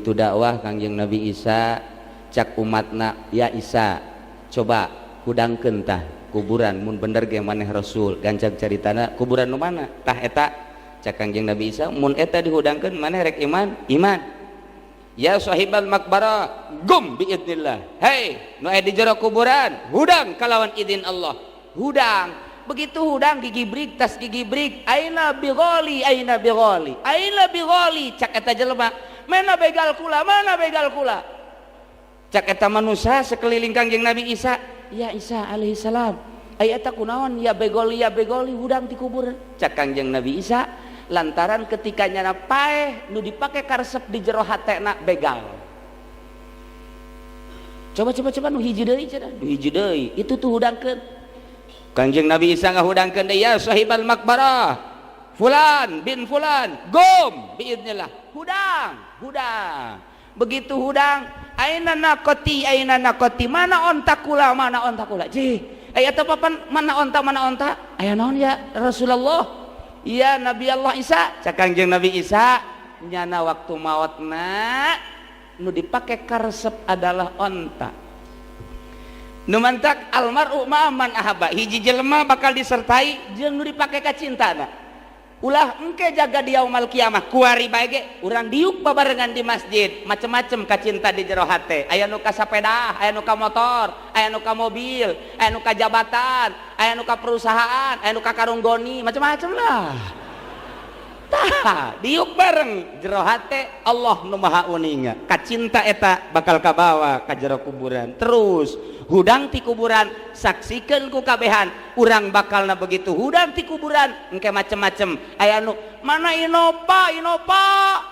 Itu dakwah Kangjeng Nabi Isa, cak umatna, "Ya Isa, coba hudangkeun tah kuburan, mun bener ge maneh rasul." Gancang caritana, "Kuburan nu mana tah eta?" Cak Kangjeng Nabi Isa, "Mun eta dihudangkeun, maneh rek iman?" "Iman." "Ya sahibal makbara, gum biidnillah." Hei, nu aya di jero kuburan, hudang kalawan izin Allah. Hudang. Begitu hudang, gigi brig tas gigi brig. "Aina bighali, aina bighali, aina bighali?" cak eta jelema. "Mana begal kula, mana begal kula?" cak eta manusia sekeliling Kangjeng Nabi Isa. "Ya Isa alaihi salam, aya eta kunaon? Ya begoli, ya begoli, hudang di kuburan?" Cak Kangjeng Nabi Isa, lantaran ketika nyana paeh, nu dipake karesep di jero hatena begal. "Coba, coba, coba, nu hiji deui," cenah. Nu hiji deui itu tuh hudangkeun. Kangjeng Nabi Isa ngahudangkeun deui, "Ya sahibal makbarah fulan bin fulan, gum biidnillah." Hudang, hudang. Begitu hudang, "Aina naqati, aina naqati?" "Mana onta kula, mana onta kula?" Jih, aya eta papan, "Mana onta, mana onta?" "Aya naon ya Rasulullah, ya Nabi Allah Isa?" Cak Kangjeng Nabi Isa, nyana waktu maotna nu dipake karesep adalah onta. Nu mantak almaru ma'aman ahaba, hiji jelema bakal disertai jeung nu dipake kacintana. Ulah engke jaga di yaumal kiamah, kuari bae ge urang diuk babarengan di masjid, macem-macem kacinta di jero hate. Aya nu ka sapeda, aya nu ka motor, aya nu ka mobil, aya nu ka jabatan, aya nu ka perusahaan, aya nu ka karung goni, macem-macem lah. Tah, diuk bareng, jero hate Allah nu maha uninga, kacinta eta bakal kabawa ka jero kuburan. Terus hudang ti kuburan, saksikan ku kabehan urang bakalna. Begitu hudang ti kuburan, engke macem-macem. Aya nu, "Mana Innova, Innova?"